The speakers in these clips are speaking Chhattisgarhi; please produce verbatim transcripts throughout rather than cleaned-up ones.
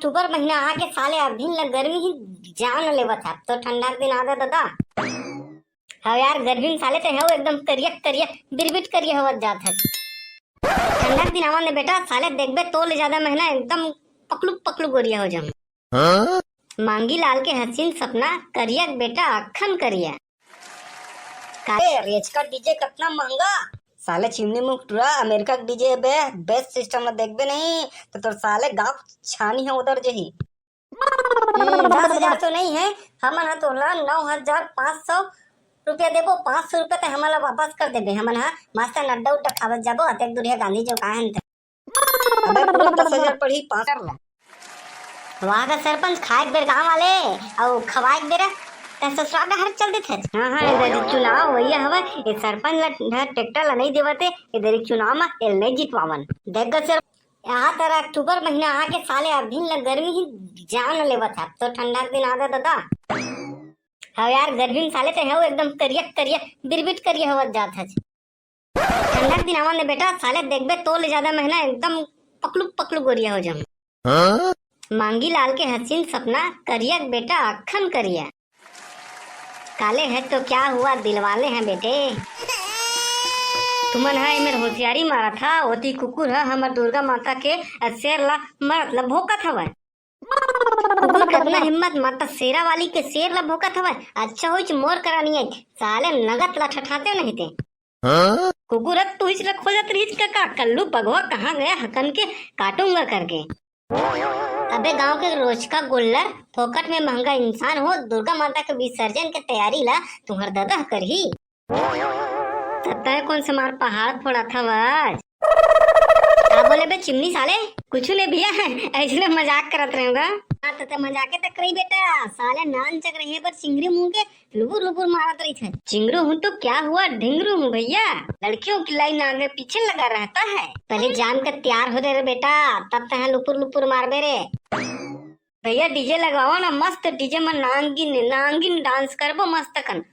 अक्टूबर महीना आके साले अभिन ल गर्मी ही जान लेवत हे। अब तो ठंडा के दिन आ गे दादा। हाँ यार, गर्मी में साले ते हव एकदम करिया करिया, बिरबिट करिया होवत जात हे। ठंडा के दिन आवन दे बेटा, साले देखबे तो ले ज्यादा महीना एकदम पकलू पकलू गोरिया हो जाऊं। मांगी लाल के हसीन सपना, करिया के बेटा अखन करिया। काले रेचका डीजे कतना महंगा। साले चिमनी मुख टूरा, अमेरिका के डीजे बे, बेस सिस्टम ला देखबे नहीं तो तोर साले गाँव छानी हे उधर जही। हम्म, दस हजार तो नहीं है, हमन हा तोला नौ हजार पाँच सौ रुपया देबो। पाँच सौ रुपया ते हमन ला वापस कर देबे। हमन हा मस्त अड्डा उड्डा खावत जाबो, अतेक दूरिया गांधी चौक आए हन ते। अबे पूरा दस हजार पड़ी, पाँच कर ला। वाह का सरपंच, खाए के बेर गाँव वाले अउ खवाए के बेरा ते ससुराल डहर चल देथे। हाँ हाँ, इधर चुनाव होइया हवय, ये सरपंच ला डहर ट्रैक्टर ला नहीं देवते, इधर चुनाव मा एल नहीं जितवावन। देख गा सर, यहाँ तर अक्टूबर महीना आके साले अभिन ल गर्मी ही जान लेवत हे। अब तो ठंडा के दिन आ गे दादा। हाँ यार, गर्मी में साले ते हव एकदम करिया करिया, बिरबिट करिया होवत जात हे। ठंडा के दिन आवन दे बेटा, साले देखबे तो ले ज्यादा महीना एकदम पकलू पकलू गोरिया हो जाऊं। मांगी लाल के हसीन सपना, करिया के बेटा अखन करिया। काले है तो क्या हुआ, दिलवाले हैं बेटे। तुमन हा एमेर होशियारी मारत हा, ओती कुकुर हा हमर दुर्गा माता के शेर ला मरत ला भोंकत हवय। कुकुर कतना हिम्मत, माता शेरा वाली के शेर ला भोंकत हवय। अच्छा होइच मोर करा नइ आइस, साले नगद ला ठठाते नहीं ते। कुकुर ह तुहिच ला खोजत रहिच कका, कल्लू बघवा कहाँ गया हकन के काटूंगा करके। अबे गांव के रोचका गोल्लर, फोकट में महंगा इंसान हो, दुर्गा माता के विसर्जन के तैयारी ला तुहर ददा करही। त तैं कोन से मार पहाड़ फोड़त हवस? का बोले बे चिमनी साले? कुछु नहीं भैया, ऐसने मजाक करत रहेंव गा। हाँ, त तैं मजाके तक रही बेटा, साले नान चक रहे बर चिंगरी मुंह के लुबुर लुबुर मारत रहिथे। चिंगरू हूँ तो क्या हुआ, ढिंगरू हूँ भैया। लड़कियों की लाइन आगे पीछे लगा रहता है। पहले जाम के तैयार हो रे बेटा, तब तैं लुपुर लुपुर मारबे रे। भैया डीजे लगवाओ ना, मस्त डीजे में नांगिन नांगिन डांस करबो मस्त कन।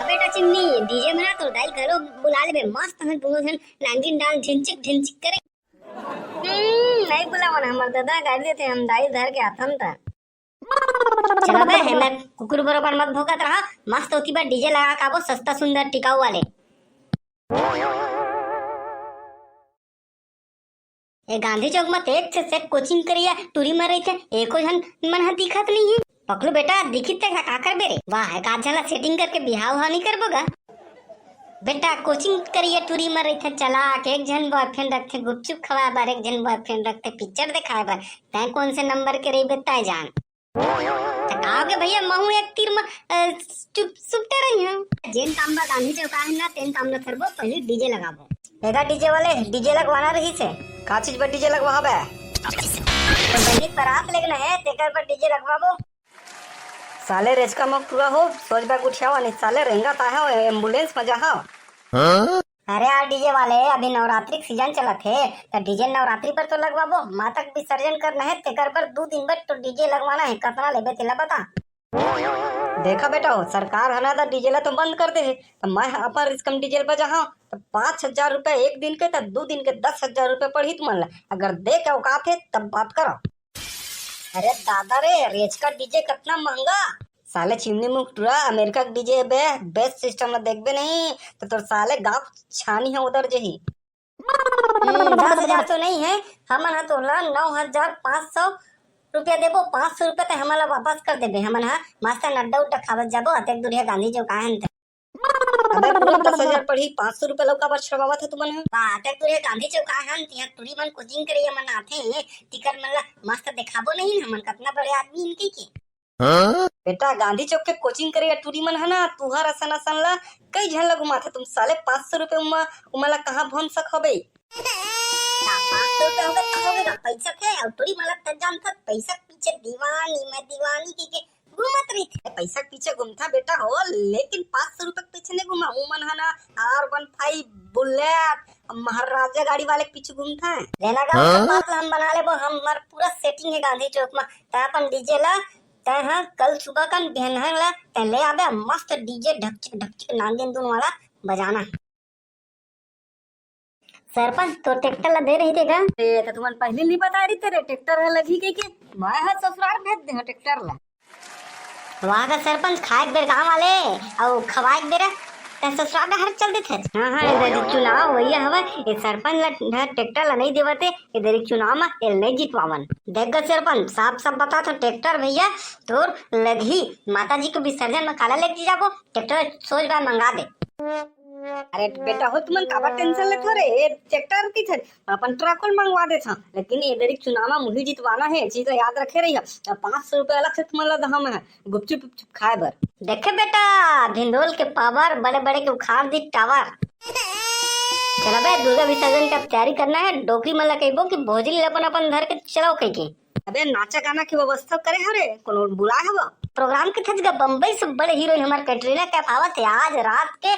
बेटा चिमनी, डीजे में ना तोर दाई घलो बुला लेबे, मस्त हम दोनों झन नागिन डांस ढिंचिक ढिंचिक करे। हम्म, नहीं बुलावन, हमर दादा गाड़ी देथे, हम दाई धर के आथन त। चलो बे, हेमर कुकुर बरोबर मत भोंकत रहा, मस्त ओती बर डीजे लगा के आबो, सस्ता सुंदर टिकाऊ वाले। ए गांधी चौक म तेज से, से कोचिंग करिया टूरी म रहिथे, एको झन मन ह दिखत नहीं है। पकलू बेटा, दिखित ते का करबे रे? वाह, एक आध झन ला सेटिंग करके बिहाव हा नहीं करबो गा? बेटा, कोचिंग करिया टूरी म रहिथे, चला के एक झन बॉयफ्रेंड रखथे, गुपचुप खवाए बर, एक झन बॉयफ्रेंड रखथे, पिक्चर दिखाए बर। तैं कोन से नंबर के रहिबे, तैं जान। त का होगे भैया, महू एक तीर म, अ, चुप, सुपटे रही हूँ। जेन काम बर गांधी चौक आए हन ना, तेन काम ल करबो, पहले डीजे लगाबो। एगा डीजे वाले, डीजे लगवाना रहिस हे। का चीज बर डीजे लगवाबे? तो बहिनी बारात लेगना है, तेकर बर डीजे लगवाबो। साले रेचका मुख टूरा हो, सोच बर गोठियावा नहीं, साले रेंगत आहा, एम्बुलेंस म जाहा। अरे यार डीजे वाले, अभी नवरात्रि के सीजन चलत हे, त डीजे नवरात्रि पर तो लगवाबो। माता के विसर्जन करना है, तेकर बर दू दिन बर तो डीजे लगवाना है। कतना लेबे तेला बता। देखा बेटा हो, सरकार ह ना त डीजे ला तो बंद कर दे हे, त मैं ह अपन रिस्क म डीजे ल बजाहूं, त पाँच हजार रुपया एक दिन के, त दू दिन के दस हजार रुपया पड़ही तुमन ला। अगर दे के औकात हे तब बात करो। अरे दादा रे, रेचका डीजे कतना महंगा। साले चिमनी मुख टूरा, अमेरिका के डीजे बे, बेस सिस्टम ला देखबे नहीं, त तोर साले गांव छानी ह उतर जही। हम्म, दस हजार तो नहीं है, हमन ह तोला नौ हजार पाँच सौ रुपया देबो, पाँच सौ रुपया ते हमन ला वापस कर देबे। हमन ह मस्त अड्डा उड्डा खावत जाबो, अतेक दूरिया गांधी चौक आए हन ते। अबे पूरा दस हजार पड़ही, पाँच सौ रुपया लौका बर छुड़वावत ह तुमन ह। वाह, अतेक दूरिया गांधी चौक आए हन, तिहां टूरी मन कोचिंग करे मन आथे, तिकर मन ला मस्त देखाबो नहीं हमन कतना बड़े आदमी इनके के। बेटा, गांधी चौक के कोचिंग करे या टूरी मन ह ना, तुहर असन असन ला कई झन ला घुमाथे तुम साले। पाँच सौ रुपया उमा, उमा ला कहाँ भोन सक हबे? का पाँच सौ रुपया होगे, का होगे, का पैसा थे, अउ टूरी मन ला त जानथस, पैसा के पीछे दीवानी, मैं दीवानी कहिके घूमत रहिथे। पैसा के पीछे घूमथा बेटा हो, लेकिन पाँच सौ रुपया के पीछे नहीं घूमा। उमन ह ना, आर वन फाइव, बुलेट, महाराजा गाड़ी वाले के पीछे घूमथा। लेना गा, ओकर बात ला हम बना लेबो, हमर पूरा सेटिंग है गांधी चौक में। तैं अपन डीजे ला तैं ह कल सुबह कन बिहनहा ला तैं ले आबे, मस्त डीजे ढकचिक ढकचिक नागिन धुन वाला बजाना है। सरपंच, तोर ट्रैक्टर ला दे रहिते गा? ए, त तुमन पहली नहीं बता रहिते रे, ट्रैक्टर ह लगही कहिके। मैं ह ससुरार भेज दे हंव ट्रैक्टर ला। वाह गा सरपंच, खाए के बेर गाँव वाले, अउ खवाए के बेरा तैं ससुरार डहर चल देथे। हाँ, हाँ, ए दरी चुनाव वइया हवय, ए सरपंच ला, डहर ट्रैक्टर ला नहीं देवत हे, ए दरी चुनाव म एल नहीं जितवावन। देख गा सरपंच, साफ साफ बता तो ट्रैक्टर भैया तोर लगही, माता जी के विसर्जन म काला लेके जाबो, ट्रैक्टर सोझ बाय मंगा दे। अरे बेटा हो, तुमन काबर टेंशन लेथो रे? ए ट्रैक्टर की थे, अपन ट्रक ल मंगवा देथन, लेकिन ए दरी चुनाव म मुही जितवाना हे, चीज ला याद रखे रहिया। अब पाँच सौ रुपया अलग से तुमन ला दहा मैं गुपचुप गुपचुप खाए बर। देखे बेटा, ढिंडोल के पावर, बड़े बड़े के उखाड़ दी टावर। चला बे, दुर्गा विसर्जन के अब तैयारी करना हे, डोकरी मन ला कहिबो कि भोजली ला अपन अपन धर के चलाओ कहिके। अबे नाचा गाना के व्यवस्था करे हरे, कोनो बुलाए हवा? प्रोग्राम के थच गा, बम्बई से बड़े हीरोइन हमार कैटरीना कैफ आवत हे, आज रात के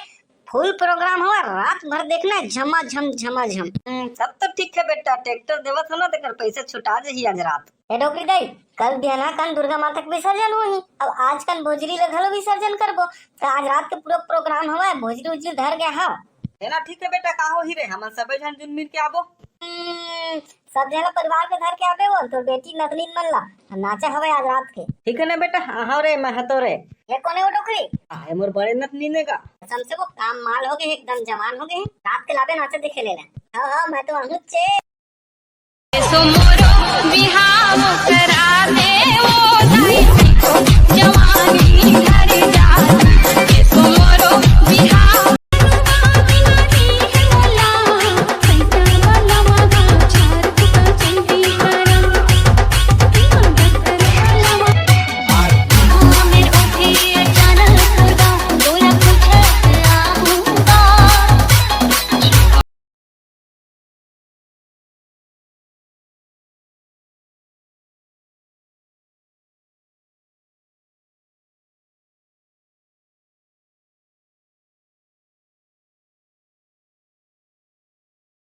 फुल प्रोग्राम हवा, रात भर देखना हे, झमाझम, झमाझम। हम्म, तब तो ठीक हे बेटा, ट्रैक्टर देवत हो ना, तेकर पैसा छुटा जही आज रात। ए डोकरी दाई, कल बिहाना कन दुर्गा माता के विसर्जन होही, अब आज कन भोजली ल घलो विसर्जन करबो, त आज रात के पूरा प्रोग्राम हवा, भोजली उजली धर गया हा। हे ना, ठीक हे बेटा, का होही रे, हमन सबे झन जुन मिल के आबो। हम्म, सब झन ला परिवार के धर के आबे वो, तोर बेटी नतनीन मन ला। हम नाचा हवय आज रात के। ठीक हे ना बेटा, आहव रे, मैं हतो रे। ये कोने वो डोकरी? आहे मोर बड़े नतनीन हे का। कसम से वो काम माल हो गए, एकदम जवान हो गए। रात के लाबे नाचा देखे ले ला। हाँ, हाँ, मैं तो आहूँ चे। सो मोरो बिहाव करा दे वो दाई, जवानी घर जा। सो मोरो बिहाव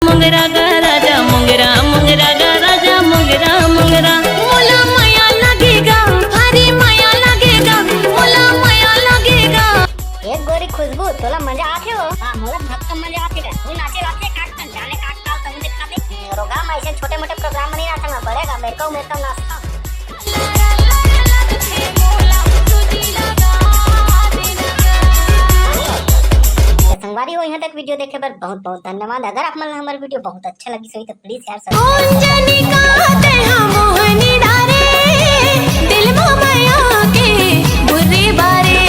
मुंगरा गा राजा मुंगरा, मुंगरा गा राजा मुंगरा, मुंगरा। मोला मया लगेगा, भारी मया लगेगा, मोला मया लगेगा। ए गोरी खुशबू, तोला मजा आथे हो? हाँ, मोला भक्कम मजा आथे गा। तू नाचे वाचे काट कर जाने काट काल तहूँ दिखा दे। रोगा मैं ऐसे छोटे मोटे प्रोग्राम में नहीं नाचूंगा, बड़े गा मेरे को, मेरे को नाचता। संगवारी हो, यहाँ तक वीडियो देखे बर बहुत बहुत धन्यवाद। अगर आप मन ला हमार वीडियो बहुत अच्छा लगिस होही तो प्लीज यार subscribe कौन जनी का ते हा मोहनी डारे, दिल मा मया के बुरे बारे,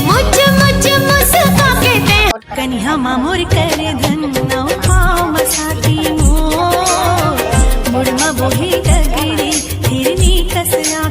मुच मुच मुस्का के ते। कनिहा मा मोर कर धन